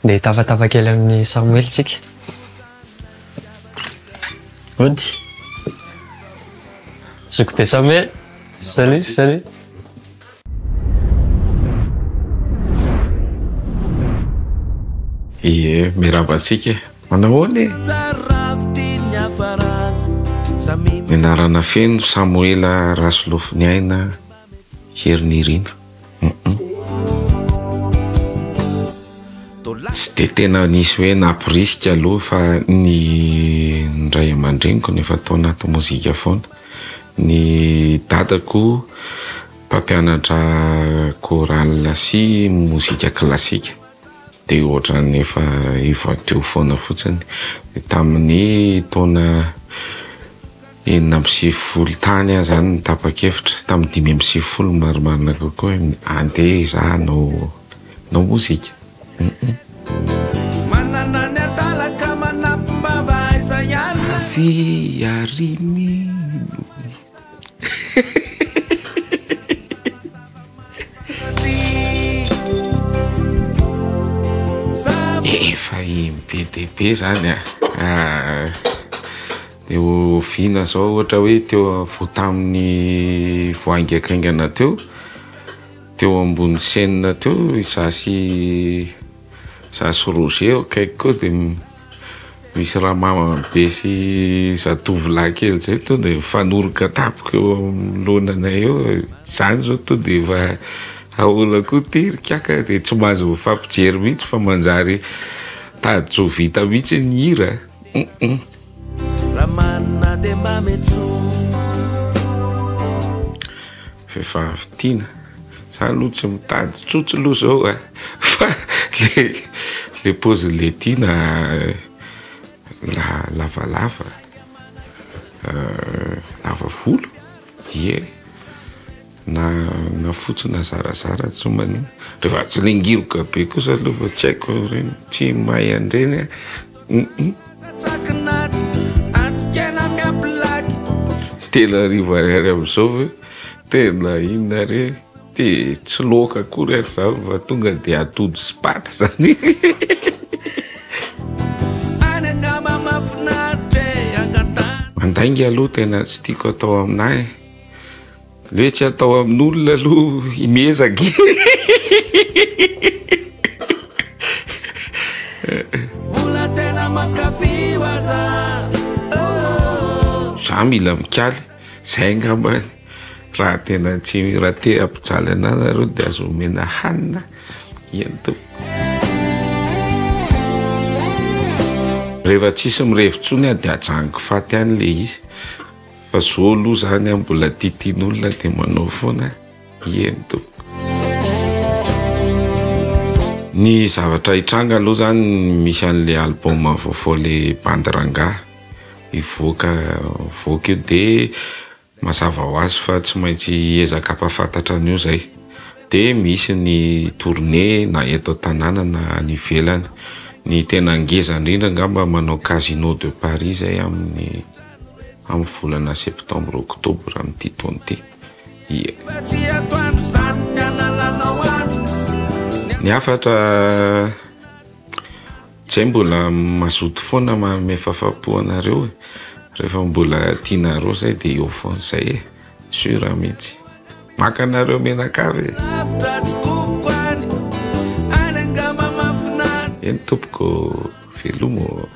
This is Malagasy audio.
Ndeha hitafatafa kely amin'i Samoela tsika. Ody. Zoky be Samuel. Salut, salut. Ie, miarahaba antsika e. Manao ahoana e? Ny anarana feno Samoela Rasolofoniaina Herinirina. Tsy dia tena nisy hoe nampirisika aloha fa ny ray aman-dreniko no efa tao anaty mozika foana. Ny dadako mpampianatra chorale sy mozika klasika dia ohatran'ny efa efa teo foana fotsiny. Dia tamin'ny taona 96 tany aho izany no tapa-kevitra, tamin'ny 95 marimarina kokoa hoe andeha izaho hanao hanao mozika. Manana ny adala ka manampim-bava aiza ihany. Avia ry mino. Efa be dia be izany a. Dia oviana izao ohatra hoe teo vao tamin'ny vao haingakaingana teo, teo ambony scène teo izaho sy izaho sy Roger eo akaikiko eo dia misy ramama be sy zatovolahy kely zay tonga dia mifanoroka tampoka eo anoloana anay eo, izany zao tonga dia efa ahoana koa ity ry kiaka dia tsy mahazo mifampijery mihitsy fa manjary tady tsy ho vita mihitsy ny hira. Raha manina dia mba miantsoa. Vehivavy tiana. Za aloha tsy mitady tsotsy aloha zao a. Fa le le paozin'le tiana la- lavalava, lava volo, ie. Na na fotsy na zarazara tsy maninona. Rehefa tsy le ngiroka be kosa aloha fa tsy haiko ireny, tsy mahay an'ireny aho. 3000 ariary amin'izao ve? Tena inona re? Te tsy laoka akory ary za fa tonga dia atody sy paty zany. Mandainga aloha tena tsy tiako atao aminah e. Le hoe tsy atao amin'olona aloha miezaka e. Za mila mikaly, zay angamba raha tena tsy raha te hampijaly anah nareo de aza omena hanina eny tompoko. Rehefa tsisy mirevy intsony aho de ajanoko faty any le izy. Fa zo aloha zany an mbola tiatian'olona de manao foana eny tompoko. Ny zavatra hitranga aloha zany misy an'le album vaovao le bandy rangahy hivoaka hivoaka io de mazava ho azy fa tsy maintsy hiezaka hampahafantatra an'io zay. De misy ny tournée na eto an-tanàna na any ivelany. Ny tena ngeza indrindra angamba manao casino de Paris zay amin'ny amin'ny volana septembre octobre amin'ity taona ity. Ie. Ny hafatra zay mbola mazoto foana manome fahafahampo anareo e. Rehefa mbola tianareo zay de eo foana zay e. Sûr mihitsy. Maka anareo mianakavy e. Eny tompoko, veloma ô.